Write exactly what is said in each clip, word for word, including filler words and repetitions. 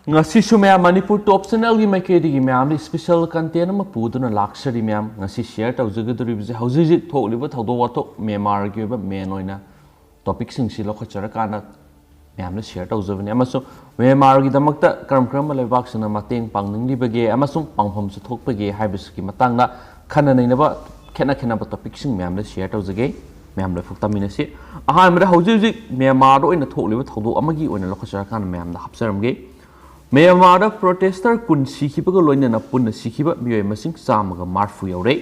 ꯉꯁꯤꯁꯨ ꯃꯌꯥꯝ ꯃꯅꯤꯄꯨꯔ ꯇꯣꯞ ꯆꯦꯅꯦꯜꯒꯤ ꯃꯥꯏꯀꯩꯗꯒꯤ ꯃꯌꯥꯝꯗ ꯏꯁꯄꯤꯁꯦꯜ ꯀꯟꯇꯦꯟ ꯑꯃ ꯄꯨꯗꯨꯅ ꯂꯥꯛꯆꯔꯤ꯫ ꯃꯌꯥꯝ, ꯉꯁꯤ ꯁꯤꯌꯔ ꯇꯧꯖꯒꯗꯧꯔꯤꯕꯁꯦ ꯍꯧꯖꯤꯛ ꯍꯧꯖꯤꯛ ꯊꯣꯛꯂꯤꯕ ꯊꯧꯗꯣꯛ ꯋꯥꯊꯣꯛ, ꯃ꯭ꯌꯥꯟꯃꯥꯔꯒꯤ ꯑꯣꯏꯕ ꯃꯦꯟ ꯑꯣꯏꯅ ꯇꯣꯄꯤꯛꯁꯤꯡꯁꯤ ꯂꯧꯈꯠꯆꯔꯀꯥꯟꯗ ꯃꯌꯥꯝꯗ ꯁꯤꯌꯔ ꯇꯧꯖꯕꯅꯤ꯫ ꯑꯃꯁꯨꯡ ꯃ꯭ꯌꯥꯟꯃꯥꯔꯒꯤꯗꯃꯛꯇ ꯀꯔꯝ ꯀꯔꯝꯕ ꯂꯩꯕꯥꯛꯁꯤꯡꯅ ꯃꯇꯦꯡ ꯄꯥꯡꯅꯤꯡꯂꯤꯕꯒꯦ ꯑꯃꯁꯨꯡ ꯄꯥꯡꯐꯝꯁꯨ ꯊꯣꯛꯄꯒꯦ ꯍꯥꯏꯕꯁꯤꯒꯤ ꯃꯇꯥꯡꯗ ꯈꯟꯅ ꯅꯩꯅꯕ ꯈꯦꯠꯅ ꯈꯦꯠꯅꯕ ꯇꯣꯄꯤꯛꯁꯤꯡ ꯃꯌꯥꯝꯗ ꯁꯤꯌꯔ ꯇꯧꯖꯒꯦ꯫ ꯃꯌꯥꯝ ꯂꯣꯏꯐꯨꯛ ꯇꯥꯃꯤꯟꯅꯁꯤ꯫ ꯑꯍꯥꯟꯕꯗ ꯍꯧꯖꯤꯛ ꯍꯧꯖꯤꯛ ꯃ꯭ꯌꯥꯟꯃꯥꯔꯗ ꯑꯣꯏꯅ ꯊꯣꯛꯂꯤꯕ ꯊꯧꯗꯣꯛ ꯑꯃꯒꯤ ꯑꯣꯏꯅ ꯂꯧꯈꯠꯆꯔꯀꯥꯟꯗ ꯃꯌꯥꯝꯗ ꯍꯥꯞꯆꯔꯝꯒꯦ꯫ ꯃ꯭ꯌꯥꯟꯃꯥꯔꯗ ꯄ꯭ꯔꯣꯇꯦꯁꯇꯔ ꯀꯨꯟ ꯁꯤꯈꯤꯕꯒ ꯂꯣꯏꯅꯅ ꯄꯨꯟꯅ ꯁꯤꯈꯤꯕ ꯃꯤꯑꯣꯏ ꯃꯁꯤꯡ ꯆꯥꯝꯃꯒ ꯃꯔꯤꯐꯨ ꯌꯧꯔꯦ꯫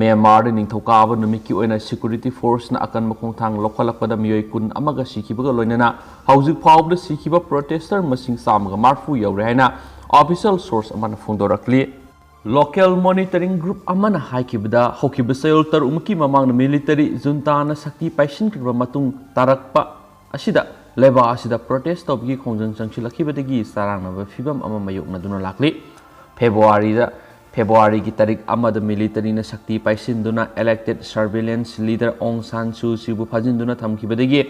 ꯃ꯭ꯌꯥꯟꯃꯥꯔꯗ ꯅꯤꯡꯊꯧꯀꯥꯕ ꯅꯨꯃꯤꯠꯀꯤ ꯑꯣꯏꯅ ꯁꯦꯀ꯭ꯌꯨꯔꯤꯇꯤ ꯐꯣꯔꯁꯅ ꯑꯀꯟꯕ ꯈꯣꯡꯊꯥꯡ ꯂꯧꯈꯠꯂꯛꯄꯗ ꯃꯤꯑꯣꯏ ꯀꯨꯟ ꯑꯃꯒ ꯁꯤꯈꯤꯕꯒ ꯂꯣꯏꯅꯅ ꯍꯧꯖꯤꯛ ꯐꯥꯎꯕꯗ ꯁꯤꯈꯤꯕ ꯄ꯭ꯔꯣꯇꯦꯁꯇꯔ ꯃꯁꯤꯡ ꯆꯥꯝꯃꯒ ꯃꯔꯤꯐꯨ ꯌꯧꯔꯦ ꯍꯥꯏꯅ ꯑꯣꯐꯤꯁꯤꯌꯦꯜ ꯁꯣꯔꯁ ꯑꯃꯅ ꯐꯣꯡꯗꯣꯔꯛꯂꯤ꯫ ꯂꯣꯀꯦꯜ ꯃꯣꯅꯤꯇꯔꯤꯡ ꯒ꯭ꯔꯨꯞ ꯑꯃꯅ ꯍꯥꯏꯈꯤꯕꯗ, ꯍꯧꯈꯤꯕ ꯆꯌꯣꯜ ꯇꯔꯨꯛꯃꯨꯛꯀꯤ ꯃꯃꯥꯡꯗ ꯃꯤꯂꯤꯇꯔꯤ ꯖꯨꯟꯇꯥꯅ ꯁꯛꯇꯤ ꯄꯥꯏꯁꯤꯟꯈ꯭ꯔꯕ ꯃꯇꯨꯡ ꯇꯥꯔꯛꯄ ꯑꯁꯤꯗ ꯂꯩꯕꯥꯛ ꯑꯁꯤꯗ ꯄ꯭ꯔꯣꯇꯦꯁ ꯇꯧꯕꯒꯤ ꯈꯣꯡꯖꯪ ꯆꯪꯁꯤꯜꯂꯛꯈꯤꯕꯗꯒꯤ ꯆꯔꯥꯡꯅꯕ ꯐꯤꯕꯝ ꯑꯃ ꯃꯥꯌꯣꯛꯅꯗꯨꯅ ꯂꯥꯛꯂꯤ꯫ ꯐꯦꯕ꯭ꯔꯨꯋꯥꯔꯤꯗ, ꯐꯦꯕ꯭ꯔꯨꯋꯥꯔꯤꯒꯤ ꯇꯥꯔꯤꯛ ꯑꯃꯗ ꯃꯤꯂꯤꯇꯔꯤꯅ ꯁꯛꯇꯤ ꯄꯥꯏꯁꯤꯟꯗꯨꯅ ꯏꯂꯦꯛꯇꯦꯗ ꯁꯔꯚꯤꯂꯦꯟꯁ ꯂꯤꯗꯔ ꯑꯣꯡ ꯁꯥꯟ ꯁꯨ ꯆꯤꯕꯨ ꯐꯥꯖꯤꯟꯗꯨꯅ ꯊꯝꯈꯤꯕꯗꯒꯤ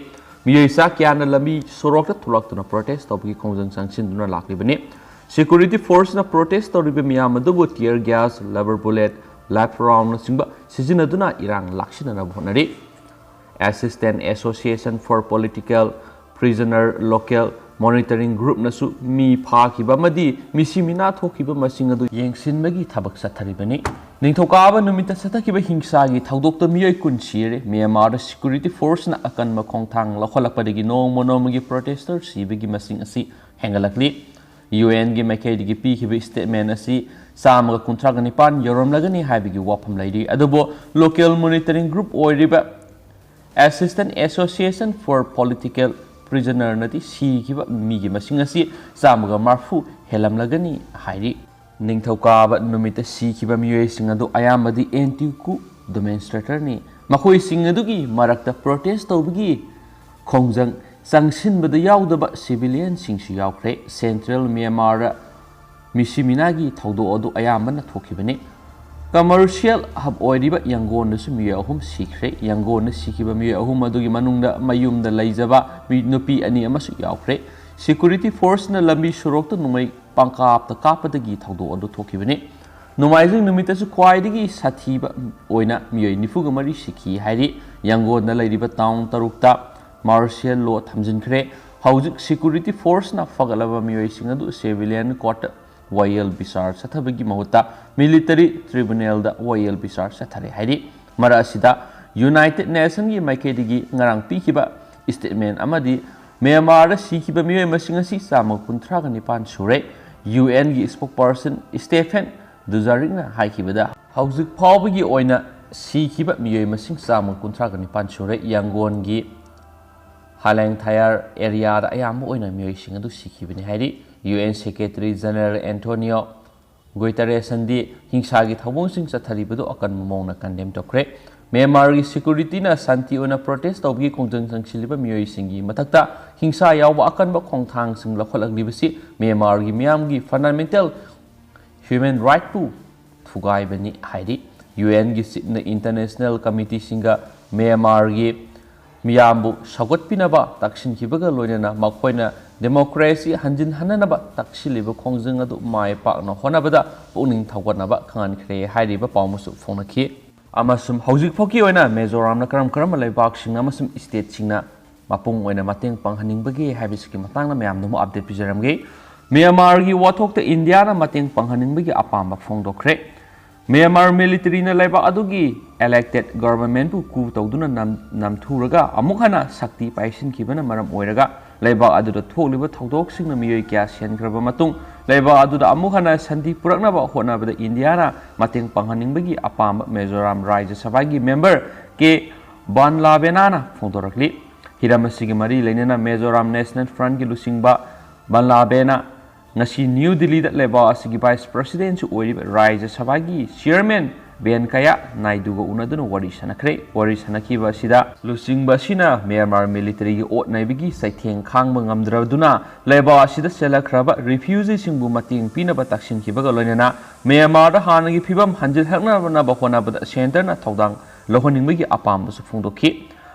ꯃꯤꯑꯣꯏ ꯆꯥ ꯀꯌꯥꯅ ꯂꯝꯕꯤ ꯁꯣꯔꯣꯛꯇ ꯊꯣꯛꯂꯛꯇꯨꯅ ꯄ꯭ꯔꯣꯇꯦꯁ ꯇꯧꯕꯒꯤ ꯈꯣꯡꯖꯪ ꯆꯪꯁꯤꯟꯗꯨꯅ ꯂꯥꯛꯂꯤꯕꯅꯤ꯫ ꯁꯦꯀ꯭ꯌꯨꯔꯤꯇꯤ ꯐꯣꯔꯁꯅ ꯄ꯭ꯔꯣꯇꯦꯁ ꯇꯧꯔꯤꯕ ꯃꯤꯌꯥꯝ ꯑꯗꯨꯕꯨ tear gas, rubber bullet, live ꯔꯥꯎꯟꯅꯆꯤꯡꯕ ꯁꯤꯖꯤꯟꯅꯗꯨꯅ ꯏꯔꯥꯡ ꯂꯥꯛꯁꯤꯟꯅꯅꯕ ꯍꯣꯠꯅꯔꯤ꯫ Assistance association for political prisoner local monitoring ꯒ꯭ꯔꯨꯞꯅꯁꯨ ꯃꯤ ꯐꯥꯈꯤꯕ ꯑꯃꯗꯤ ꯃꯤꯁꯤ ꯃꯤꯅꯥ ꯊꯣꯛꯈꯤꯕ ꯃꯁꯤꯡ ꯑꯗꯨ ꯌꯦꯡꯁꯤꯟꯕꯒꯤ ꯊꯕꯛ ꯆꯠꯊꯔꯤꯕꯅꯤ꯫ ꯅꯤꯡꯊꯧꯀꯥꯕ ꯅꯨꯃꯤꯠꯇ ꯆꯠꯊꯈꯤꯕ ꯍꯤꯡꯁꯥꯒꯤ ꯊꯧꯗꯣꯛꯇ ꯃꯤꯑꯣꯏ ꯀꯨꯟ ꯁꯤꯔꯦ꯫ ꯃ꯭ꯌꯥꯟꯃꯥꯔꯗ ꯁꯦꯀ꯭ꯌꯨꯔꯤꯇꯤ ꯐꯣꯔꯁꯅ ꯑꯀꯟꯕ ꯈꯣꯡꯊꯥꯡ ꯂꯧꯈꯠꯂꯛꯄꯗꯒꯤ ꯅꯣꯡꯃ ꯅꯣꯡꯃꯒꯤ ꯄ꯭ꯔꯣꯇꯦꯁꯇꯔ ꯁꯤꯕꯒꯤ ꯃꯁꯤꯡ ꯑꯁꯤ ꯍꯦꯟꯒꯠꯂꯛꯂꯤ꯫ ꯌꯨ ꯑꯦꯟꯒꯤ ꯃꯥꯏꯀꯩꯗꯒꯤ ꯄꯤꯈꯤꯕ ꯁ꯭ꯇꯦꯠꯃꯦꯟ ꯑꯁꯤ ꯆꯥꯝꯃꯒ ꯀꯨꯟꯊ꯭ꯔꯥꯒ ꯅꯤꯄꯥꯟ ꯌꯧꯔꯝꯂꯒꯅꯤ ꯍꯥꯏꯕꯒꯤ ꯋꯥꯐꯝ ꯂꯩꯔꯤ꯫ ꯑꯗꯨꯕꯨ ꯂꯣꯀꯦꯜ ꯃꯣꯅꯤꯇꯔꯤꯡ ꯒ꯭ꯔꯨꯞ ꯑꯣꯏꯔꯤꯕ ꯑꯦꯁꯤꯁꯇꯦꯟ ꯑꯦꯁꯣꯁꯤꯌꯦꯁꯟ ꯐꯣꯔ ꯄꯣꯂꯤꯇꯤꯀꯦꯜ ꯄ꯭ꯔꯤꯖꯅꯔꯅꯗꯤ ꯁꯤꯈꯤꯕ ꯃꯤꯒꯤ ꯃꯁꯤꯡ ꯑꯁꯤ ꯆꯥꯝꯃꯒ ꯃꯔꯤꯐꯨ ꯍꯦꯜꯂꯝꯂꯒꯅꯤ ꯍꯥꯏꯔꯤ꯫ ꯅꯤꯡꯊꯧꯀꯥꯕ ꯅꯨꯃꯤꯠꯇ ꯁꯤꯈꯤꯕ ꯃꯤꯑꯣꯏꯁꯤꯡ ꯑꯗꯨ ꯑꯌꯥꯝꯕꯗꯤ ꯑꯦꯟꯇꯤ ꯀꯨ ꯗꯦꯃꯣꯟꯁꯇ꯭ꯔꯦꯇꯔꯅꯤ꯫ ꯃꯈꯣꯏꯁꯤꯡ ꯑꯗꯨꯒꯤ ꯃꯔꯛꯇ ꯄ꯭ꯔꯣꯇꯦꯁ ꯇꯧꯕꯒꯤ ꯈꯣꯡꯖꯪ ꯆꯪꯁꯤꯟꯕꯗ ꯌꯥꯎꯗꯕ ꯁꯤꯚꯤꯂꯤꯌꯟꯁꯤꯡꯁꯨ ꯌꯥꯎꯈ꯭ꯔꯦ꯫ ꯁꯦꯟꯇ꯭ꯔꯦꯜ ꯃ꯭ꯌꯥꯟꯃꯥꯔꯗ ꯃꯤꯁꯤ ꯃꯤꯅꯥꯒꯤ ꯊꯧꯗꯣꯛ ꯑꯗꯨ ꯑꯌꯥꯝꯕꯅ ꯊꯣꯛꯈꯤꯕꯅꯤ꯫ ꯀꯃꯔꯁꯤꯌꯦꯜ ꯍꯕ ꯑꯣꯏꯔꯤꯕ ꯌꯪꯒꯣꯟꯗꯁꯨ ꯃꯤꯑꯣꯏ ꯑꯍꯨꯝ ꯁꯤꯈ꯭ꯔꯦ꯫ ꯌꯪꯒꯣꯟꯗ ꯁꯤꯈꯤꯕ ꯃꯤꯑꯣꯏ ꯑꯍꯨꯝ ꯑꯗꯨꯒꯤ ꯃꯅꯨꯡꯗ ꯃꯌꯨꯝꯗ ꯂꯩꯖꯕ ꯃꯤ-, ꯅꯨꯄꯤ ꯑꯅꯤ ꯑꯃꯁꯨ ꯌꯥꯎꯈ꯭ꯔꯦ꯫ Security forceꯅ ꯂꯝꯕꯤ ꯁꯣꯔꯣꯛꯇ ꯅꯣꯡꯃꯩ ꯄꯪꯀꯥꯞꯇ ꯀꯥꯞꯄꯗꯒꯤ ꯊꯧꯗꯣꯛ ꯑꯗꯨ ꯊꯣꯛꯈꯤꯕꯅꯤ꯫ ꯅꯣꯡꯃꯥꯏꯖꯤꯡ ꯅꯨꯃꯤꯠꯇꯁꯨ ꯈ꯭ꯋꯥꯏꯗꯒꯤ ꯁꯥꯊꯤꯕ ꯑꯣꯏꯅ ꯃꯤꯑꯣꯏ ꯅꯤꯐꯨꯒ ꯃꯔꯤ ꯁꯤꯈꯤ ꯍꯥꯏꯔꯤ꯫ ꯌꯥꯡꯒꯣꯟꯗ ꯂꯩꯔꯤꯕ ꯇꯥꯎꯟ ꯇꯔꯨꯛꯇ martial law ꯊꯝꯖꯤꯟꯈ꯭ꯔꯦ꯫ ꯍꯧꯖꯤꯛ security forceꯅ ꯐꯒꯠꯂꯕ ꯃꯤꯑꯣꯏꯁꯤꯡ ꯑꯗꯨ civilian courtꯇ ꯋꯥꯌꯦꯜ ꯕꯤꯆꯥꯔ ꯆꯠꯊꯕꯒꯤ ꯃꯍꯨꯠꯇ military tribunalꯗ ꯋꯥꯌꯦꯜ ꯕꯤꯆꯥꯔ ꯆꯠꯊꯔꯦ ꯍꯥꯏꯔꯤ꯫ ꯃꯔꯛ ꯑꯁꯤꯗ United Nationꯒꯤ ꯃꯥꯏꯀꯩꯗꯒꯤ ꯉꯔꯥꯡ ꯄꯤꯈꯤꯕ statement ꯑꯃꯗꯤ ꯃ꯭ꯌꯥꯟꯃꯥꯔꯗ ꯁꯤꯈꯤꯕ ꯃꯤꯑꯣꯏ ꯃꯁꯤꯡ ꯑꯁꯤ ꯆꯥꯝꯃ ꯀꯨꯟꯊ꯭ꯔꯥꯒ ꯅꯤꯄꯥꯟ ꯁꯨꯔꯦ꯫ UNꯒꯤ spokesperson Stephen Dujarricꯅ ꯍꯥꯏꯈꯤꯕꯗ, ꯍꯧꯖꯤꯛ ꯐꯥꯎꯕꯒꯤ ꯑꯣꯏꯅ ꯁꯤꯈꯤꯕ ꯃꯤꯑꯣꯏ ꯃꯁꯤꯡ ꯆꯥꯝꯃ ꯀꯨꯟꯊ꯭ꯔꯥꯒ ꯅꯤꯄꯥꯟ ꯁꯨꯔꯦ꯫ ꯌꯥꯡꯒꯣꯟꯒꯤ ꯍꯥꯂꯦꯡ ꯊꯥꯌꯥꯔ areaꯗ ꯑꯌꯥꯝꯕ ꯑꯣꯏꯅ ꯃꯤꯑꯣꯏꯁꯤꯡ ꯑꯗꯨ ꯁꯤꯈꯤꯕꯅꯤ ꯍꯥꯏꯔꯤ꯫ UN Secretary General Antonio Guterresꯅꯗꯤ ꯍꯤꯡꯁꯥꯒꯤ ꯊꯧꯑꯣꯡꯁꯤꯡ ꯆꯠꯊꯔꯤꯕꯗꯨ ꯑꯀꯟꯕ ꯃꯑꯣꯡꯗ condemn ꯇꯧꯈ꯭ꯔꯦ꯫ ꯃ꯭ꯌꯥꯟꯃꯥꯔꯒꯤ securityꯅ ꯁꯥꯟꯇꯤ ꯑꯣꯏꯅ protest ꯇꯧꯕꯒꯤ ꯈꯣꯡꯖꯪ ꯆꯪꯁꯤꯜꯂꯤꯕ ꯃꯤꯑꯣꯏꯁꯤꯡꯒꯤ ꯃꯊꯛꯇ ꯍꯤꯡꯁꯥ ꯌꯥꯎꯕ ꯑꯀꯟꯕ ꯈꯣꯡꯊꯥꯡꯁꯤꯡ ꯂꯧꯈꯠꯂꯛꯂꯤꯕꯁꯤ ꯃ꯭ꯌꯥꯟꯃꯥꯔꯒꯤ ꯃꯤꯌꯥꯝꯒꯤ fundamental human rightꯄꯨ ꯊꯨꯒꯥꯏꯕꯅꯤ ꯍꯥꯏꯔꯤ꯫ UNꯒꯤ chiefꯅ international committeeꯁꯤꯡꯒ ꯃ꯭ꯌꯥꯟꯃꯥꯔꯒꯤ ꯃꯤꯌꯥꯝꯕꯨ ꯁꯧꯒꯠꯄꯤꯅꯕ ꯇꯛꯁꯤꯟꯈꯤꯕꯒ ꯂꯣꯏꯅꯅ ꯃꯈꯣꯏꯅ democracy ꯍꯟꯖꯤꯟꯍꯟꯅꯅꯕ ꯇꯛꯁꯤꯜꯂꯤꯕ ꯈꯣꯡꯖꯪ ꯑꯗꯨ ꯃꯥꯏ ꯄꯥꯛꯅ ꯍꯣꯠꯅꯕꯗ ꯄꯨꯛꯅꯤꯡ ꯊꯧꯒꯠꯅꯕ ꯈꯪꯍꯟꯈ꯭ꯔꯦ ꯍꯥꯏꯔꯤꯕ ꯄꯥꯎ ꯑꯃꯁꯨ ꯐꯣꯡꯅꯈꯤ꯫ ꯑꯃꯁꯨꯡ ꯍꯧꯖꯤꯛ ꯐꯥꯎꯒꯤ ꯑꯣꯏꯅ ꯃꯤꯖꯣꯔꯥꯝꯅ ꯀꯔꯝ ꯀꯔꯝꯕ ꯂꯩꯕꯥꯛꯁꯤꯡꯅ ꯑꯃꯁꯨꯡ stateꯁꯤꯡꯅ ꯃꯄꯨꯡ ꯑꯣꯏꯅ ꯃꯇꯦꯡ ꯄꯥꯡꯍꯟꯅꯤꯡꯕꯒꯦ ꯍꯥꯏꯕꯁꯤꯒꯤ ꯃꯇꯥꯡꯗ ꯃꯌꯥꯝꯗ ꯑꯃꯨꯛ update ꯄꯤꯖꯔꯝꯒꯦ꯫ ꯃ꯭ꯌꯥꯟꯃꯥꯔꯒꯤ ꯋꯥꯊꯣꯛꯇ ꯏꯟꯗꯤꯌꯥꯅ ꯃꯇꯦꯡ ꯄꯥꯡꯍꯟꯅꯤꯡꯕꯒꯤ ꯑꯄꯥꯝꯕ ꯐꯣꯡꯗꯣꯛꯈ꯭ꯔꯦ꯫ ꯃ꯭ꯌꯥꯟꯃꯥꯔ militaryꯅ ꯂꯩꯕꯥꯛ ꯑꯗꯨꯒꯤ elected governmentꯄꯨ coup ꯇꯧꯗꯨꯅ ꯅꯝ-, ꯅꯝꯊꯨꯔꯒ ꯑꯃꯨꯛ ꯍꯟꯅ ꯁꯛꯇꯤ ꯄꯥꯏꯁꯤꯟꯈꯤꯕꯅ ꯃꯔꯝ ꯑꯣꯏꯔꯒ ꯂꯩꯕꯥꯛ ꯑꯗꯨꯗ ꯊꯣꯛꯂꯤꯕ ꯊꯧꯗꯣꯛꯁꯤꯡꯅ ꯃꯤꯑꯣꯏ ꯀꯌꯥ ꯁꯤꯍꯟꯈ꯭ꯔꯕ ꯃꯇꯨꯡ ꯂꯩꯕꯥꯛ ꯑꯗꯨꯗ ꯑꯃꯨꯛ ꯍꯟꯅ ꯁꯥꯟꯇꯤ ꯄꯨꯔꯛꯅꯕ ꯍꯣꯠꯅꯕꯗ ꯏꯟꯗꯤꯌꯥꯅ ꯃꯇꯦꯡ ꯄꯥꯡꯍꯟꯅꯤꯡꯕꯒꯤ ꯑꯄꯥꯝꯕ ꯃꯤꯖꯣꯔꯥꯝ ꯔꯥꯖ꯭ꯌ ꯁꯚꯥꯒꯤ member ꯀꯦ ꯕꯥꯟꯂꯥꯕꯦꯅꯥꯅ ꯐꯣꯡꯗꯣꯔꯛꯂꯤ꯫ ꯍꯤꯔꯝ ꯑꯁꯤꯒꯤ ꯃꯔꯤ ꯂꯩꯅꯅ ꯃꯤꯖꯣꯔꯥꯝ National Frontꯀꯤ ꯂꯨꯆꯤꯡꯕ ꯕꯥꯟꯂꯥꯕꯦꯅ ꯉꯁꯤ ꯅ꯭ꯌꯨ ꯗꯤꯜꯂꯤꯗ ꯂꯩꯕꯥꯛ ꯑꯁꯤꯒꯤ vice presidentꯁꯨ ꯑꯣꯏꯔꯤꯕ ꯔꯥꯖ꯭ꯌ ꯁꯚꯥꯒꯤ chairman ꯕꯦꯟꯀꯌꯥ ꯅꯥꯏꯗꯨꯒ ꯎꯅꯗꯨꯅ ꯋꯥꯔꯤ ꯁꯥꯟꯅꯈ꯭ꯔꯦ꯫ ꯋꯥꯔꯤ ꯁꯥꯟꯅꯈꯤꯕ ꯑꯁꯤꯗ ꯂꯨꯆꯤꯡꯕ ꯑꯁꯤꯅ ꯃ꯭ꯌꯥꯟꯃꯥꯔ militaryꯒꯤ ꯑꯣꯠ ꯅꯩꯕꯒꯤ ꯆꯩꯊꯦꯡ ꯈꯥꯡꯕ ꯉꯝꯗ꯭ꯔꯗꯨꯅ ꯂꯩꯕꯥꯛ ꯑꯁꯤꯗ ꯆꯦꯜꯂꯛꯈ꯭ꯔꯕ refugeeꯁꯤꯡꯕꯨ ꯃꯇꯦꯡ ꯄꯤꯅꯕ ꯇꯛꯁꯤꯟꯈꯤꯕꯒ ꯂꯣꯏꯅꯅ ꯃ꯭ꯌꯥꯟꯃꯥꯔꯗ ꯍꯥꯟꯅꯒꯤ ꯐꯤꯕꯝ ꯍꯟꯖꯤꯜꯍꯟꯅꯕ ꯍꯣꯠꯅꯕꯗ centreꯅ ꯊꯧꯗꯥꯡ ꯂꯧꯍꯟꯅꯤꯡꯕꯒꯤ ꯑꯄꯥꯝꯕꯁꯨ ꯐꯣꯡꯗꯣꯛꯈꯤ꯫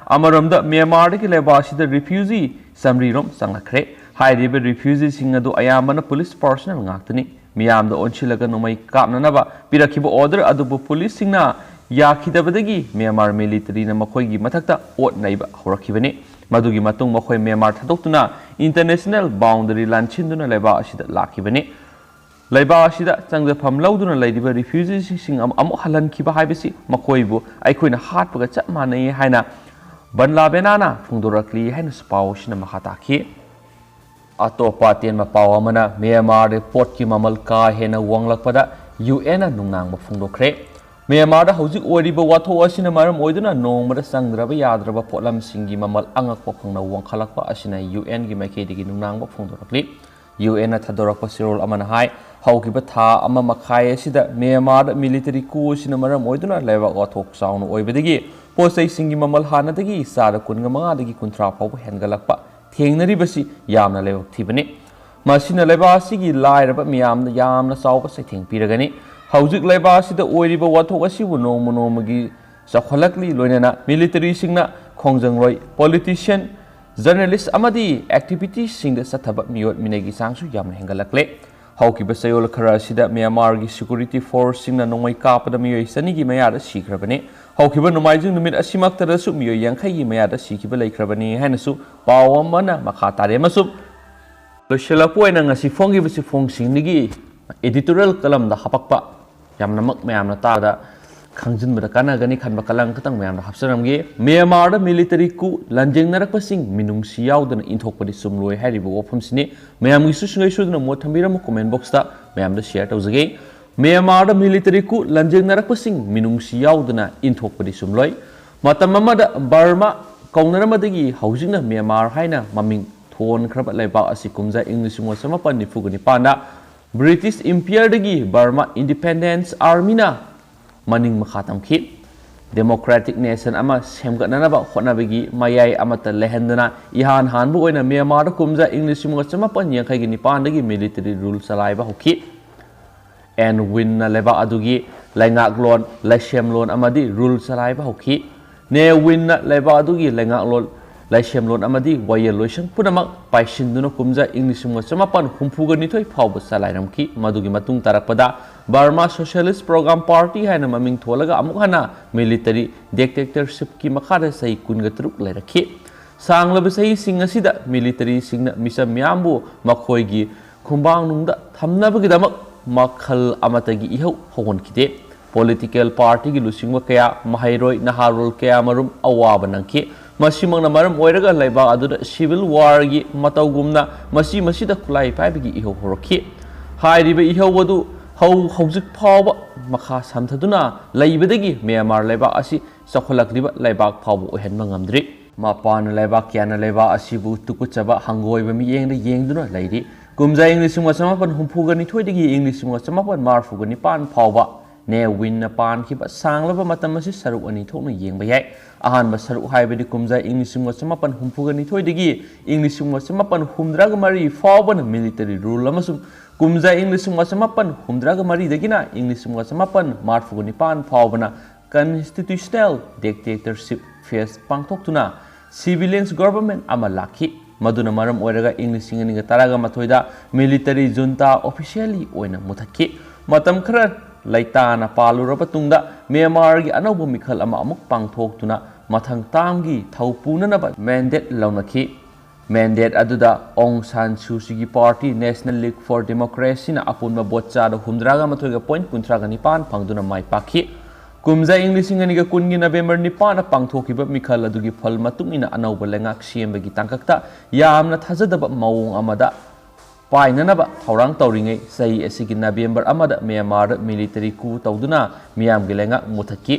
ꯑꯃꯔꯣꯝꯗ ꯃ꯭ꯌꯥꯟꯃꯥꯔꯗꯒꯤ ꯂꯩꯕꯥꯛ ꯑꯁꯤꯗ refugee ꯆꯥꯃꯔꯤ ꯔꯣꯝ ꯆꯪꯂꯛꯈ꯭ꯔꯦ꯫ ꯍꯥꯏꯔꯤꯕ ꯔꯤꯐ꯭ꯌꯨꯖꯤꯁꯤꯡ ꯑꯗꯨ ꯑꯌꯥꯝꯕꯅ ꯄꯨꯂꯤꯁ ꯄꯥꯔꯁꯣꯅꯦꯜ ꯉꯥꯛꯇꯅꯤ꯫ ꯃꯤꯌꯥꯝꯗ ꯑꯣꯟꯁꯤꯜꯂꯒ ꯅꯣꯡꯃꯩ ꯀꯥꯞꯅꯅꯕ ꯄꯤꯔꯛꯈꯤꯕ ꯑꯣꯔꯗꯔ ꯑꯗꯨꯕꯨ ꯄꯨꯂꯤꯁꯁꯤꯡꯅ ꯌꯥꯈꯤꯗꯕꯗꯒꯤ ꯃ꯭ꯌꯥꯟꯃꯥꯔ ꯃꯤꯂꯤꯇꯔꯤꯅ ꯃꯈꯣꯏꯒꯤ ꯃꯊꯛꯇ ꯑꯣꯠ ꯅꯩꯕ ꯍꯧꯔꯛꯈꯤꯕꯅꯤ꯫ ꯃꯗꯨꯒꯤ ꯃꯇꯨꯡ ꯃꯈꯣꯏ ꯃ꯭ꯌꯥꯟꯃꯥꯔ ꯊꯥꯗꯣꯛꯇꯨꯅ ꯏꯟꯇꯔꯅꯦꯁꯅꯦꯜ ꯕꯥꯎꯟꯗꯔꯤ ꯂꯥꯟꯁꯤꯟꯗꯨꯅ ꯂꯩꯕꯥꯛ ꯑꯁꯤꯗ ꯂꯥꯛꯈꯤꯕꯅꯤ꯫ ꯂꯩꯕꯥꯛ ꯑꯁꯤꯗ ꯆꯪꯖꯐꯝ ꯂꯧꯗꯨꯅ ꯂꯩꯔꯤꯕ ꯔꯤꯐ꯭ꯌꯨꯖꯤꯁꯤꯡ ꯑꯃ ꯑꯃꯨꯛ ꯍꯜꯍꯟꯈꯤꯕ ꯍꯥꯏꯕꯁꯤ ꯃꯈꯣꯏꯕꯨ ꯑꯩꯈꯣꯏꯅ ꯍꯥꯠꯄꯒ ꯆꯞ ꯃꯥꯟꯅꯩ ꯍꯥꯏꯅ ꯕꯟꯂꯥ ꯕꯦꯅꯥꯅ ꯐꯣꯡꯗꯣꯔꯛꯂꯤ ꯍꯥꯏꯅꯁꯨ ꯄꯥꯎ ꯑꯁꯤꯅ ꯃꯈꯥ ꯇꯥꯈꯤ꯫ ꯑꯇꯣꯞꯄ ꯑꯇꯦꯟꯕ ꯄꯥꯎ ꯑꯃꯅ ꯃ꯭ꯌꯥꯟꯃꯥꯔꯗ ꯄꯣꯠꯀꯤ ꯃꯃꯜ ꯀꯥ ꯍꯦꯟꯅ ꯋꯥꯡꯂꯛꯄꯗ ꯌꯨ ꯑꯦꯟꯅ ꯅꯨꯡꯅꯥꯡꯕ ꯐꯣꯡꯗꯣꯛꯈ꯭ꯔꯦ꯫ ꯃ꯭ꯌꯥꯟꯃꯥꯔꯗ ꯍꯧꯖꯤꯛ ꯑꯣꯏꯔꯤꯕ ꯋꯥꯊꯣꯛ ꯑꯁꯤꯅ ꯃꯔꯝ ꯑꯣꯏꯗꯨꯅ ꯅꯣꯡꯃꯗ ꯆꯪꯗ꯭ꯔꯕ ꯌꯥꯗ꯭ꯔꯕ ꯄꯣꯠꯂꯝꯁꯤꯡꯒꯤ ꯃꯃꯜ ꯑꯉꯛꯄ ꯐꯪꯅ ꯋꯥꯡꯈꯠꯂꯛꯄ ꯑꯁꯤꯅ ꯌꯨ ꯑꯦꯟꯒꯤ ꯃꯥꯏꯀꯩꯗꯒꯤ ꯅꯨꯡꯅꯥꯡꯕ ꯐꯣꯡꯗꯣꯔꯛꯂꯤ꯫ ꯌꯨ ꯑꯦꯟꯅ ꯊꯥꯗꯣꯔꯛꯄ ꯆꯦꯔꯣꯜ ꯑꯃꯅ ꯍꯥꯏ, ꯍꯧꯈꯤꯕ ꯊꯥ ꯑꯃ ꯃꯈꯥꯏ ꯑꯁꯤꯗ ꯃ꯭ꯌꯥꯟꯃꯥꯔꯗ ꯃꯤꯂꯤꯇꯔꯤ coup ꯑꯁꯤꯅ ꯃꯔꯝ ꯑꯣꯏꯗꯨꯅ ꯂꯩꯕꯥꯛ ꯋꯥꯊꯣꯛ ꯆꯥꯎꯅ ꯑꯣꯏꯕꯗꯒꯤ ꯄꯣꯠ ꯆꯩꯁꯤꯡꯒꯤ ꯃꯃꯜ ꯍꯥꯟꯅꯗꯒꯤ ꯆꯥꯗ ꯀꯨꯟꯒ ꯃꯉꯥꯗꯒꯤ ꯀꯨꯟꯊ꯭ꯔꯥ ꯐꯥꯎꯕ ꯍꯦꯟꯒꯠꯂꯛꯄ ꯊꯦꯡꯅꯔꯤꯕꯁꯤ ꯌꯥꯝꯅ ꯂꯥꯏꯕꯛ ꯊꯤꯕꯅꯤ꯫ ꯃꯁꯤꯅ ꯂꯩꯕꯥꯛ ꯑꯁꯤꯒꯤ ꯂꯥꯏꯔꯕ ꯃꯤꯌꯥꯝꯗ ꯌꯥꯝꯅ ꯆꯥꯎꯕ ꯆꯩꯊꯦꯡ ꯄꯤꯔꯒꯅꯤ꯫ ꯍꯧꯖꯤꯛ ꯂꯩꯕꯥꯛ ꯑꯁꯤꯗ ꯑꯣꯏꯔꯤꯕ ꯋꯥꯊꯣꯛ ꯑꯁꯤꯕꯨ ꯅꯣꯡꯃ ꯅꯣꯡꯃꯒꯤ ꯆꯥꯎꯈꯠꯂꯛꯂꯤ, ꯂꯣꯏꯅꯅ ꯃꯤꯂꯤꯇꯔꯤꯁꯤꯡꯅ ꯈꯣꯡꯖꯪꯂꯣꯏ, ꯄꯣꯂꯤꯇꯤꯁꯤꯌꯥꯟ, ꯖꯔꯅꯦꯂꯤꯁ ꯑꯃꯗꯤ ꯑꯦꯛꯇꯤꯚꯤꯁ꯭ꯇꯁꯤꯡꯗ ꯆꯠꯊꯕ ꯃꯤꯑꯣꯠ ꯃꯤꯅꯩꯒꯤ ꯆꯥꯡꯁꯨ ꯌꯥꯝꯅ ꯍꯦꯟꯒꯠꯂꯛꯂꯦ꯫ ꯍꯧꯈꯤꯕ ꯆꯌꯣꯜ ꯈꯔ ꯑꯁꯤꯗ ꯃ꯭ꯌꯥꯟꯃꯥꯔꯒꯤ ꯁꯦꯀ꯭ꯌꯨꯔꯤꯇꯤ ꯐꯣꯔꯁꯁꯤꯡꯅ ꯅꯣꯡꯃꯩ ꯀꯥꯞꯄꯗ ꯃꯤꯑꯣꯏ ꯆꯅꯤꯒꯤ ꯃꯌꯥꯗ ꯁꯤꯈ꯭ꯔꯕꯅꯤ꯫ ꯍꯧꯈꯤꯕ ꯅꯣꯡꯃꯥꯏꯖꯤꯡ ꯅꯨꯃꯤꯠ ꯑꯁꯤꯃꯛꯇꯗꯁꯨ ꯃꯤꯑꯣꯏ ꯌꯥꯡꯈꯩꯒꯤ ꯃꯌꯥꯗ ꯁꯤꯈꯤꯕ ꯂꯩꯈ꯭ꯔꯕꯅꯤ ꯍꯥꯏꯅꯁꯨ ꯄꯥꯎ ꯑꯃꯅ ꯃꯈꯥ ꯇꯥꯔꯦ꯫ ꯑꯃꯁꯨꯡ ꯂꯣꯏꯁꯤꯜꯂꯛꯄ ꯑꯣꯏꯅ ꯉꯁꯤ ꯐꯣꯡꯈꯤꯕ ꯆꯦꯐꯣꯡꯁꯤꯡꯗꯒꯤ editorial columnꯗ ꯍꯥꯄꯛꯄ ꯌꯥꯝꯅꯃꯛ ꯃꯌꯥꯝꯅ ꯇꯥꯕꯗ ꯈꯪꯖꯤꯟꯕꯗ ꯀꯥꯟꯅꯒꯅꯤ ꯈꯟꯕ column ꯈꯛꯇꯪ ꯃꯌꯥꯝꯗ ꯍꯥꯞꯆꯔꯝꯒꯦ꯫ ꯃ꯭ꯌꯥꯟꯃꯥꯔꯗ ꯃꯤꯂꯤꯇꯔꯤ coup ꯂꯥꯟꯖꯦꯡꯅꯔꯛꯄꯁꯤꯡ ꯃꯤꯅꯨꯡꯁꯤ ꯌꯥꯎꯗꯅ ꯏꯟꯊꯣꯛꯄꯗꯤ ꯆꯨꯝꯂꯣꯏ ꯍꯥꯏꯔꯤꯕ ꯋꯥꯐꯝꯁꯤꯅꯤ꯫ ꯃꯌꯥꯝꯒꯤꯁꯨ ꯁꯨꯡꯁꯣꯏ ꯁꯣꯏꯗꯅ ꯃꯣꯠ ꯊꯝꯕꯤꯔꯝꯃꯨ, comment boxꯇ ꯃꯌꯥꯝꯗ share ꯇꯧꯖꯒꯦ꯫ ꯃ꯭ꯌꯥꯟꯃꯥꯔꯗ ꯃꯤꯂꯤꯇꯔꯤ coup ꯂꯥꯟꯖꯦꯡꯅꯔꯛꯄꯁꯤꯡ ꯃꯤꯅꯨꯡꯁꯤ ꯌꯥꯎꯗꯅ ꯏꯟꯊꯣꯛꯄꯗꯤ ꯆꯨꯝꯂꯣꯏ꯫ ꯃꯇꯝ ꯑꯃꯗ ꯕꯔꯃꯥ ꯀꯧꯅꯔꯝꯕꯗꯒꯤ ꯍꯧꯖꯤꯛꯅ ꯃ꯭ꯌꯥꯟꯃꯥꯔ ꯍꯥꯏꯅ ꯃꯃꯤꯡ ꯊꯣꯟꯈ꯭ꯔꯕ ꯂꯩꯕꯥꯛ ꯑꯁꯤ ꯀꯨꯝꯖꯥ ꯏꯪ ꯂꯤꯁꯤꯡ ꯑꯃ ꯆꯃꯥꯄꯟ ꯅꯤꯐꯨꯒ ꯅꯤꯄꯥꯟꯗ British Empireꯗꯒꯤ Burma Independence Armyꯅ ꯃꯅꯤꯡ ꯃꯈꯥ ꯇꯝꯈꯤ꯫ Democratic nation ꯑꯃ ꯁꯦꯝꯒꯠꯅꯅꯕ ꯍꯣꯠꯅꯕꯒꯤ ꯃꯌꯥꯏ ꯑꯃꯠꯇ ꯂꯩꯍꯟꯗꯅ ꯏꯍꯥꯟ ꯍꯥꯟꯕ ꯑꯣꯏꯅ ꯃ꯭ꯌꯥꯟꯃꯥꯔꯗ ꯀꯨꯝꯖꯥ ꯏꯪ ꯂꯤꯁꯤꯡ ꯑꯃ ꯆꯃꯥꯄꯟ ꯌꯥꯡꯈꯩꯒꯤ ꯅꯤꯄꯥꯟꯗꯒꯤ ꯃꯤꯂꯤꯇꯔꯤ ꯔꯨꯜ ꯆꯂꯥꯏꯕ ꯍꯧꯈꯤ꯫ ꯑꯦꯟ ꯋꯤꯟꯅ ꯂꯩꯕꯥꯛ ꯑꯗꯨꯒꯤ ꯂꯩꯉꯥꯛꯂꯣꯟ, ꯂꯩꯁꯦꯝꯂꯣꯟ ꯑꯃꯗꯤ ꯔꯨꯜ ꯆꯂꯥꯏꯕ ꯍꯧꯈꯤ꯫ ꯅꯦ ꯋꯤꯟꯅ ꯂꯩꯕꯥꯛ ꯑꯗꯨꯒꯤ ꯂꯩꯉꯥꯛꯂꯣꯟ ꯂꯥꯏꯁꯦꯝꯂꯣꯟ ꯑꯃꯗꯤ ꯋꯥꯌꯦꯜ ꯂꯣꯏꯁꯪ ꯄꯨꯝꯅꯃꯛ ꯄꯥꯏꯁꯤꯟꯗꯨꯅ ꯀꯨꯝꯖꯥ ꯏꯪ ꯂꯤꯁꯤꯡ ꯑꯃ ꯆꯃꯥꯄꯟ ꯍꯨꯝꯐꯨꯒ ꯅꯤꯊꯣꯏ ꯐꯥꯎꯕ ꯆꯂꯥꯏꯔꯝꯈꯤ꯫ ꯃꯗꯨꯒꯤ ꯃꯇꯨꯡ ꯇꯥꯔꯛꯄꯗ ꯕꯔꯃꯥ ꯁꯣꯁꯤꯌꯦꯂꯤꯁ ꯄ꯭ꯔꯣꯒ꯭ꯔꯥꯝ ꯄꯥꯔꯇꯤ ꯍꯥꯏꯅ ꯃꯃꯤꯡ ꯊꯣꯜꯂꯒ ꯑꯃꯨꯛ ꯍꯟꯅ ꯃꯤꯂꯤꯇꯔꯤ ꯗꯤꯛꯇꯦꯛꯇꯔꯁꯤꯞꯀꯤ ꯃꯈꯥꯗ ꯆꯍꯤ ꯀꯨꯟꯒ ꯇꯔꯨꯛ ꯂꯩꯔꯛꯈꯤ꯫ ꯁꯥꯡꯂꯕ ꯆꯍꯤꯁꯤꯡ ꯑꯁꯤꯗ ꯃꯤꯂꯤꯇꯔꯤꯁꯤꯡꯅ ꯃꯤꯆꯝ ꯃꯤꯌꯥꯝꯕꯨ ꯃꯈꯣꯏꯒꯤ ꯈꯨꯝꯕꯥꯡꯅꯨꯡꯗ ꯊꯝꯅꯕꯒꯤꯗꯃꯛ ꯃꯈꯜ ꯑꯃꯠꯇꯒꯤ ꯏꯍꯧ ꯍꯧꯍꯟꯈꯤꯗꯦ꯫ ꯄꯣꯂꯤꯇꯤꯀꯦꯜ ꯄꯥꯔꯇꯤꯒꯤ ꯂꯨꯆꯤꯡꯕ ꯀꯌꯥ, ꯃꯍꯩꯔꯣꯏ ꯅꯍꯥꯔꯣꯜ ꯀꯌꯥ ꯃꯔꯨꯝ ꯑꯋꯥꯕ ꯅꯪꯈꯤ꯫ ꯃꯁꯤꯃꯛꯅ ꯃꯔꯝ ꯑꯣꯏꯔꯒ ꯂꯩꯕꯥꯛ ꯑꯗꯨꯗ ꯁꯤꯚꯤꯜ ꯋꯥꯔꯒꯤ ꯃꯇꯧꯒꯨꯝꯅ ꯃꯆꯤ ꯃꯆꯤꯗ ꯈꯨꯠꯂꯥꯏ ꯄꯥꯏꯕꯒꯤ ꯏꯍꯧ ꯍꯧꯔꯛꯈꯤ꯫ ꯍꯥꯏꯔꯤꯕ ꯏꯍꯧ ꯑꯗꯨ ꯍꯧ-, ꯍꯧꯖꯤꯛ ꯐꯥꯎꯕ ꯃꯈꯥ ꯁꯝꯊꯗꯨꯅ ꯂꯩꯕꯗꯒꯤ ꯃ꯭ꯌꯥꯟꯃꯥꯔ ꯂꯩꯕꯥꯛ ꯑꯁꯤ ꯆꯥꯎꯈꯠꯂꯛꯂꯤꯕ ꯂꯩꯕꯥꯛ ꯐꯥꯎꯕ ꯑꯣꯏꯍꯟꯕ ꯉꯝꯗ꯭ꯔꯤ꯫ ꯃꯄꯥꯟ ꯂꯩꯕꯥꯛ ꯀꯌꯥꯅ ꯂꯩꯕꯥꯛ ꯑꯁꯤꯕꯨ ꯇꯨꯀꯠꯆꯕ ꯍꯪꯒꯣꯏꯕ ꯃꯤꯠꯌꯦꯡꯗ ꯌꯦꯡꯗꯨꯅ ꯂꯩꯔꯤ꯫ ꯀꯨꯝꯖꯥ ꯏꯪ ꯂꯤꯁꯤꯡ ꯑꯃ ꯆꯃꯥꯄꯟ ꯍꯨꯝꯐꯨꯒ ꯅꯤꯊꯣꯏꯗꯒꯤ ꯏꯪ ꯂꯤꯁꯤꯡ ꯑꯃ ꯆꯃꯥꯄꯟ ꯃꯔꯤꯐꯨꯒ ꯅꯤꯄꯥꯟ ꯐꯥꯎꯕ ꯅꯦ ꯋꯤꯟꯅ ꯄꯥꯟꯈꯤꯕ ꯁꯥꯡꯂꯕ ꯃꯇꯝ ꯑꯁꯤ ꯁꯔꯨꯛ ꯑꯅꯤ ꯊꯣꯛꯅ ꯌꯦꯡꯕ ꯌꯥꯏ꯫ ꯑꯍꯥꯟꯕ ꯁꯔꯨꯛ ꯍꯥꯏꯕꯗꯤ ꯀꯨꯝꯖꯥ ꯏꯪ ꯂꯤꯁꯤꯡ ꯑꯃ ꯆꯃꯥꯄꯟ ꯍꯨꯝꯐꯨꯒ ꯅꯤꯊꯣꯏꯗꯒꯤ ꯏꯪ ꯂꯤꯁꯤꯡ ꯑꯃ ꯆꯃꯥꯄꯟ ꯍꯨꯝꯗ꯭ꯔꯥꯒ ꯃꯔꯤ ꯐꯥꯎꯕꯅ ꯃꯤꯂꯤꯇꯔꯤ ꯔꯨꯜ ꯑꯃꯁꯨꯡ ꯀꯨꯝꯖꯥ ꯏꯪ ꯂꯤꯁꯤꯡ ꯑꯃ ꯆꯃꯥꯄꯟ ꯍꯨꯝꯗ꯭ꯔꯥꯒ ꯃꯔꯤꯗꯒꯤꯅ ꯏꯪ ꯂꯤꯁꯤꯡ ꯑꯃ ꯆꯃꯥꯄꯟ ꯃꯔꯤꯐꯨꯒ ꯅꯤꯄꯥꯟ ꯐꯥꯎꯕꯅ ꯀꯟꯁꯇꯤꯇ꯭ꯌꯨꯁꯅꯦꯜ ꯗꯤꯛꯇꯦꯛꯇꯔꯁꯤꯞ ꯐꯦꯁ ꯄꯥꯡꯊꯣꯛꯇꯨꯅ ꯁꯤꯚꯤꯂꯤꯌꯟꯁ ꯒꯣꯚꯔꯟꯃꯦꯟꯠ ꯑꯃ ꯂꯥꯛꯈꯤ꯫ ꯃꯗꯨꯅ ꯃꯔꯝ ꯑꯣꯏꯔꯒ ꯏꯪ ꯂꯤꯁꯤꯡ ꯑꯅꯤꯒ ꯇꯔꯥꯒ ꯃꯥꯊꯣꯏꯗ ꯃꯤꯂꯤꯇꯔꯤ ꯖꯨꯟꯇꯥ ꯑꯣꯐꯤꯁꯤꯌꯦꯜꯂꯤ ꯑꯣꯏꯅ ꯃꯨꯊꯠꯈꯤ꯫ ꯃꯇꯝ ꯈꯔ ꯂꯩꯇꯥꯅ ꯄꯥꯜꯂꯨꯔꯕ ꯇꯨꯡꯗ ꯃ꯭ꯌꯥꯟꯃꯥꯔꯒꯤ ꯑꯅꯧꯕ ꯃꯤꯈꯜ ꯑꯃ ꯑꯃꯨꯛ ꯄꯥꯡꯊꯣꯛꯇꯨꯅ ꯃꯊꯪ ꯇꯥꯝꯒꯤ ꯊꯧ ꯄꯨꯅꯅꯕ ꯃꯦꯟꯗꯦꯠ ꯂꯧꯅꯈꯤ꯫ ꯃꯦꯟꯗꯦꯠ ꯑꯗꯨꯗ ꯑꯣꯡ ꯁꯥꯟ ꯁꯨ ꯆꯤꯒꯤ ꯄꯥꯔꯇꯤ ꯅꯦꯁꯅꯦꯜ ꯂꯤꯒ ꯐꯣꯔ ꯗꯦꯃꯣꯀ꯭ꯔꯦꯁꯤꯅ ꯑꯄꯨꯟꯕ ꯚꯣꯠ ꯆꯥꯗ ꯍꯨꯝꯗ꯭ꯔꯥꯒ ꯃꯥꯊꯣꯏꯒ ꯄꯣꯏꯟꯠ ꯀꯨꯟꯊ꯭ꯔꯥꯒ ꯅꯤꯄꯥꯟ ꯐꯪꯗꯨꯅ ꯃꯥꯏ ꯄꯥꯛꯈꯤ꯫ ꯀꯨꯝꯖꯥ ꯏꯪ ꯂꯤꯁꯤꯡ ꯑꯅꯤꯒ ꯀꯨꯟꯒꯤ ꯅꯕꯦꯝꯕꯔ ꯅꯤꯄꯥꯟꯗ ꯄꯥꯡꯊꯣꯛꯈꯤꯕ ꯃꯤꯈꯜ ꯑꯗꯨꯒꯤ ꯐꯜ ꯃꯇꯨꯡ ꯏꯟꯅ ꯑꯅꯧꯕ ꯂꯩꯉꯥꯛ ꯁꯦꯝꯕꯒꯤ ꯇꯥꯡꯀꯛꯇ ꯌꯥꯝꯅ ꯊꯥꯖꯗꯕ ꯃꯑꯣꯡ ꯑꯃꯗ ꯄꯥꯏꯅꯅꯕ ꯊꯧꯔꯥꯡ ꯇꯧꯔꯤꯉꯩ ꯆꯍꯤ ꯑꯁꯤꯒꯤ ꯅꯕꯦꯝꯕꯔ ꯑꯃꯗ ꯃ꯭ꯌꯥꯟꯃꯥꯔꯗ ꯃꯤꯂꯤꯇꯔꯤ ꯀꯨ ꯇꯧꯗꯨꯅ ꯃꯤꯌꯥꯝꯒꯤ ꯂꯩꯉꯥꯛ ꯃꯨꯊꯠꯈꯤ꯫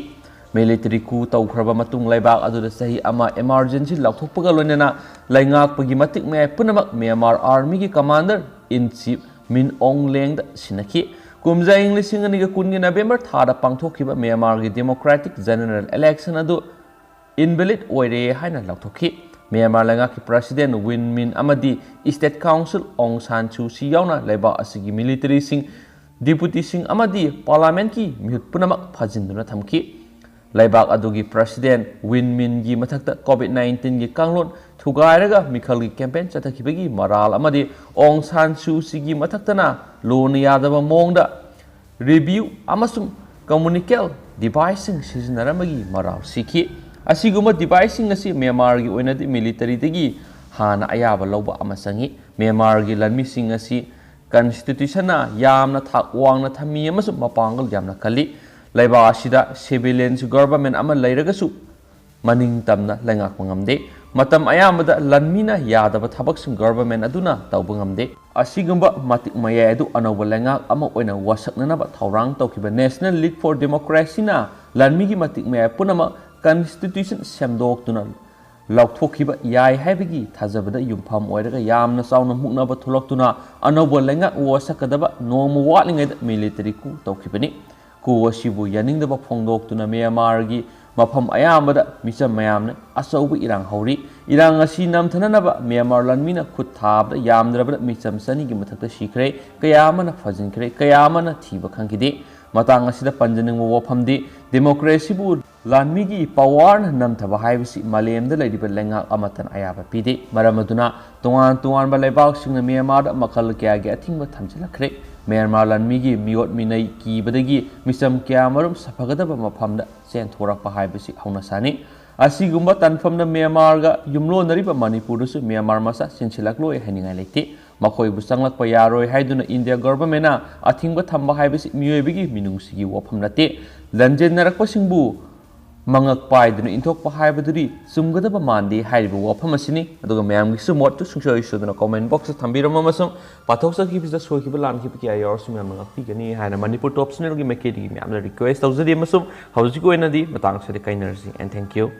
ꯃꯤꯂꯤꯇꯔꯤ ꯀꯨ ꯇꯧꯈ꯭ꯔꯕ ꯃꯇꯨꯡ ꯂꯩꯕꯥꯛ ꯑꯗꯨꯗ ꯆꯍꯤ ꯑꯃ ꯏꯃꯥꯔꯖꯦꯟꯁꯤ ꯂꯥꯎꯊꯣꯛꯄꯒ ꯂꯣꯏꯅꯅ ꯂꯩꯉꯥꯛꯄꯒꯤ ꯃꯇꯤꯛ ꯃꯌꯥꯏ ꯄꯨꯝꯅꯃꯛ ꯃ꯭ꯌꯥꯟꯃꯥꯔ ꯑꯥꯔꯃꯤꯒꯤ ꯀꯃꯥꯟꯗꯔ ꯏꯟ ꯆꯤꯐ ꯃꯤꯟ ꯑꯣꯡ ꯂꯦꯡꯗ ꯁꯤꯟꯅꯈꯤ꯫ ꯀꯨꯝꯖꯥ ꯏꯪ ꯂꯤꯁꯤꯡ ꯑꯅꯤꯒ ꯀꯨꯟꯒꯤ ꯅꯕꯦꯝꯕꯔ ꯊꯥꯗ ꯄꯥꯡꯊꯣꯛꯈꯤꯕ ꯃ꯭ꯌꯥꯟꯃꯥꯔꯒꯤ ꯗꯦꯃꯣꯀ꯭ꯔꯦꯇꯤꯛ ꯖꯦꯅꯔꯦꯜ ꯏꯂꯦꯛꯁꯟ ꯑꯗꯨ ꯏꯟꯚꯦꯂꯤꯗ ꯑꯣꯏꯔꯦ ꯍꯥꯏꯅ ꯂꯥꯎꯊꯣꯛꯈꯤ꯫ ꯃ꯭ꯌꯥꯟꯃꯥꯔ ꯂꯩꯉꯥꯛꯀꯤ ꯄ꯭ꯔꯁꯤꯗꯦꯟꯠ ꯋꯤꯟ ꯃꯤꯟ ꯑꯃꯗꯤ ꯁ꯭ꯇꯦꯠ ꯀꯥꯎꯟꯁꯤꯜ ꯑꯣꯡ ꯁꯥꯟ ꯁꯨ ꯆꯤ ꯌꯥꯎꯅ ꯂꯩꯕꯥꯛ ꯑꯁꯤꯒꯤ ꯃꯤꯂꯤꯇꯔꯤꯁꯤꯡ, ꯗꯤꯄꯨꯇꯤꯁꯤꯡ ꯑꯃꯗꯤ ꯄꯥꯔꯂꯥꯃꯦꯟꯠꯀꯤ ꯃꯤꯍꯨꯠ ꯄꯨꯝꯅꯃꯛ ꯐꯥꯖꯤꯟꯗꯨꯅ ꯊꯝꯈꯤ꯫ ꯂꯩꯕꯥꯛ ꯑꯗꯨꯒꯤ ꯄ꯭ꯔꯁꯤꯗꯦꯟ ꯋꯤꯟ ꯃꯤꯟꯒꯤ ꯃꯊꯛꯇ ꯀꯣꯚꯤꯗ ꯅꯥꯏꯟꯇꯤꯟꯒꯤ ꯀꯥꯡꯂꯣꯟ ꯊꯨꯒꯥꯏꯔꯒ ꯃꯤꯈꯜꯒꯤ ꯀꯦꯝꯄꯦꯟ ꯆꯠꯊꯈꯤꯕꯒꯤ ꯃꯔꯥꯜ ꯑꯃꯗꯤ ꯑꯣꯡ ꯁꯥꯟ ꯁꯨ ꯆꯤꯒꯤ ꯃꯊꯛꯇꯅ ꯂꯣꯟꯅ ꯌꯥꯗꯕ ꯃꯑꯣꯡꯗ ꯔꯦꯗꯤꯑꯣ ꯑꯃꯁꯨꯡ ꯀꯝꯃꯨꯅꯤꯀꯦꯜ ꯗꯤꯚꯥꯏꯁꯁꯤꯡ ꯁꯤꯖꯤꯟꯅꯔꯝꯕꯒꯤ ꯃꯔꯥꯜ ꯁꯤꯈꯤ꯫ ꯑꯁꯤꯒꯨꯝꯕ ꯗꯤꯚꯥꯏꯁꯁꯤꯡ ꯑꯁꯤ ꯃ꯭ꯌꯥꯟꯃꯥꯔꯒꯤ ꯑꯣꯏꯅꯗꯤ ꯃꯤꯂꯤꯇꯔꯤꯗꯒꯤ ꯍꯥꯟꯅ ꯑꯌꯥꯕ ꯂꯧꯕ ꯑꯃ ꯆꯪꯏ꯫ ꯃ꯭ꯌꯥꯟꯃꯥꯔꯒꯤ ꯂꯥꯟꯃꯤꯁꯤꯡ ꯑꯁꯤ ꯀꯟꯁꯇꯤꯇ꯭ꯌꯨꯁꯟꯅ ꯌꯥꯝꯅ ꯊꯥꯛ ꯋꯥꯡꯅ ꯊꯝꯃꯤ ꯑꯃꯁꯨꯡ ꯃꯄꯥꯡꯒꯜ ꯌꯥꯝꯅ ꯀꯜꯂꯤ꯫ ꯂꯩꯕꯥꯛ ꯑꯁꯤꯗ ꯁꯤꯚꯤꯂꯤꯌꯟꯁ ꯒꯚꯔꯟꯃꯦꯟ ꯑꯃ ꯂꯩꯔꯒꯁꯨ ꯃꯅꯤꯡ ꯇꯝꯅ ꯂꯩꯉꯥꯛꯄ ꯉꯝꯗꯦ꯫ ꯃꯇꯝ ꯑꯌꯥꯝꯕꯗ ꯂꯥꯟꯃꯤꯅ ꯌꯥꯗꯕ ꯊꯕꯛꯁꯤꯡ ꯒꯚꯔꯟꯃꯦꯟ ꯑꯗꯨꯅ ꯇꯧꯕ ꯉꯝꯗꯦ꯫ ꯑꯁꯤꯒꯨꯝꯕ ꯃꯇꯤꯛ ꯃꯌꯥꯏ ꯑꯗꯨ ꯑꯅꯧꯕ ꯂꯩꯉꯥꯛ ꯑꯃ ꯑꯣꯏꯅ ꯋꯥꯁꯛꯅꯅꯕ ꯊꯧꯔꯥꯡ ꯇꯧꯈꯤꯕ National League for Democracyꯅ ꯂꯥꯟꯃꯤꯒꯤ ꯃꯇꯤꯛ ꯃꯌꯥꯏ ꯄꯨꯝꯅꯃꯛ ꯀꯟꯁꯇꯤꯇ꯭ꯌꯨꯁꯟ ꯁꯦꯝꯗꯣꯛꯇꯨꯅ ꯂꯧꯊꯣꯛꯈꯤꯕ ꯌꯥꯏ ꯍꯥꯏꯕꯒꯤ ꯊꯥꯖꯕꯗ ꯌꯨꯝꯐꯝ ꯑꯣꯏꯔꯒ ꯌꯥꯝꯅ ꯆꯥꯎꯅ ꯃꯨꯛꯅꯕ ꯊꯣꯛꯂꯛꯇꯨꯅ ꯑꯅꯧꯕ ꯂꯩꯉꯥꯛ ꯋꯥꯁꯛꯀꯗꯕ ꯅꯣꯡꯃ ꯋꯥꯠꯂꯤꯉꯩꯗ ꯃꯤꯂꯤꯇꯔꯤ coup ꯇꯧꯈꯤꯕꯅꯤ꯫ Coup ꯑꯁꯤꯕꯨ ꯌꯥꯅꯤꯡꯗꯕ ꯐꯣꯡꯗꯣꯛꯇꯨꯅ ꯃ꯭ꯌꯥꯟꯃꯥꯔꯒꯤ ꯃꯐꯝ ꯑꯌꯥꯝꯕꯗ ꯃꯤꯆꯝ ꯃꯌꯥꯝꯅ ꯑꯆꯧꯕ ꯏꯔꯥꯡ ꯍꯧꯔꯤ꯫ ꯏꯔꯥꯡ ꯑꯁꯤ ꯅꯝꯊꯅꯅꯕ ꯃ꯭ꯌꯥꯟꯃꯥꯔ ꯂꯥꯟꯃꯤꯅ ꯈꯨꯠ ꯊꯥꯕꯗ ꯌꯥꯝꯗ꯭ꯔꯕꯗ ꯃꯤꯆꯝ ꯆꯅꯤꯒꯤ ꯃꯊꯛꯇ ꯁꯤꯈ꯭ꯔꯦ, ꯀꯌꯥ ꯑꯃꯅ ꯐꯥꯖꯤꯟꯈ꯭ꯔꯦ, ꯀꯌꯥ ꯑꯃꯅ ꯊꯤꯕ ꯈꯪꯈꯤꯗꯦ꯫ ꯃꯇꯥꯡ ꯑꯁꯤꯗ ꯄꯟꯖꯅꯤꯡꯕ ꯋꯥꯐꯝꯗꯤ, ꯗꯦꯃꯣꯀ꯭ꯔꯦꯁꯤꯕꯨ ꯂꯥꯟꯃꯤꯒꯤ ꯄꯥꯋꯔꯅ ꯅꯝꯊꯕ ꯍꯥꯏꯕꯁꯤ ꯃꯥꯂꯦꯝꯗ ꯂꯩꯔꯤꯕ ꯂꯩꯉꯥꯛ ꯑꯃꯠꯇꯅ ꯑꯌꯥꯕ ꯄꯤꯗꯦ꯫ ꯃꯔꯝ ꯑꯗꯨꯅ ꯇꯣꯉꯥꯟ ꯇꯣꯉꯥꯟꯕ ꯂꯩꯕꯥꯛꯁꯤꯡꯅ ꯃ꯭ꯌꯥꯟꯃꯥꯔꯗ ꯃꯈꯜ ꯀꯌꯥꯒꯤ ꯑꯊꯤꯡꯕ ꯊꯝꯖꯤꯜꯂꯛꯈ꯭ꯔꯦ꯫ ꯃ꯭ꯌꯥꯟꯃꯥꯔ ꯂꯥꯟꯃꯤꯒꯤ ꯃꯤꯑꯣꯠ ꯃꯤꯅꯩ ꯀꯤꯕꯗꯒꯤ ꯃꯤꯆꯝ ꯀꯌꯥꯃꯔꯨꯝ ꯁꯥꯐꯒꯗꯕ ꯃꯐꯝꯗ ꯆꯦꯟꯊꯣꯔꯛꯄ ꯍꯥꯏꯕꯁꯤ ꯍꯧꯅꯁꯥꯅꯤ꯫ ꯑꯁꯤꯒꯨꯝꯕ ꯇꯥꯟꯐꯝꯗ ꯃ꯭ꯌꯥꯟꯃꯥꯔꯒ ꯌꯨꯝꯂꯣꯟꯅꯔꯤꯕ ꯃꯅꯤꯄꯨꯔꯗꯁꯨ ꯃ꯭ꯌꯥꯟꯃꯥꯔ ꯃꯆꯥ ꯆꯦꯟꯁꯤꯜꯂꯛꯂꯣꯏ ꯍꯥꯏꯅꯤꯡꯉꯥꯏ ꯂꯩꯇꯦ꯫ ꯃꯈꯣꯏꯕꯨ ꯆꯪꯂꯛꯄ ꯌꯥꯔꯣꯏ ꯍꯥꯏꯗꯨꯅ ꯏꯟꯗꯤꯌꯥ ꯒꯚꯔꯟꯃꯦꯟꯅ ꯑꯊꯤꯡꯕ ꯊꯝꯕ ꯍꯥꯏꯕꯁꯤ ꯃꯤꯑꯣꯏꯕꯒꯤ ꯃꯤꯅꯨꯡꯁꯤꯒꯤ ꯋꯥꯐꯝ ꯅꯠꯇꯦ꯫ ꯂꯥꯟꯖꯦꯟꯅꯔꯛꯄꯁꯤꯡꯕꯨ ꯃꯉꯛ ꯄꯥꯏꯗꯨꯅ ꯏꯟꯊꯣꯛꯄ ꯍꯥꯏꯕꯗꯨꯗꯤ ꯆꯨꯝꯒꯗꯕ ꯃꯥꯟꯗꯦ ꯍꯥꯏꯔꯤꯕ ꯋꯥꯐꯝ ꯑꯁꯤꯅꯤ꯫ ꯑꯗꯨꯒ ꯃꯌꯥꯝꯒꯤꯁꯨ ꯃꯣꯠꯇꯨ ꯁꯨꯡꯁꯣꯏ ꯁꯣꯏꯗꯅ comment boxꯇ ꯊꯝꯕꯤꯔꯝꯃꯨ ꯑꯃꯁꯨꯡ ꯄꯥꯊꯣꯛꯆꯈꯤꯕꯁꯤꯗ ꯁꯣꯏꯈꯤꯕ ꯂꯥꯟꯈꯤꯕ ꯀꯌꯥ ꯌꯥꯎꯔꯁꯨ ꯃꯌꯥꯝꯅ ꯉꯥꯛꯄꯤꯒꯅꯤ ꯍꯥꯏꯅ ꯃꯅꯤꯄꯨꯔ ꯇꯣꯞ ꯆꯦꯅꯦꯜꯒꯤ ꯃꯥꯏꯀꯩꯗꯒꯤ ꯃꯌꯥꯝꯅ request ꯇꯧꯖꯔꯤ꯫ ꯑꯃꯁꯨꯡ ꯍꯧꯖꯤꯛꯀꯤ ꯑꯣꯏꯅꯗꯤ ꯃꯇꯥꯡ ꯑꯁꯤꯗ ꯀꯥꯏꯅꯔꯁꯤ, and thank you꯫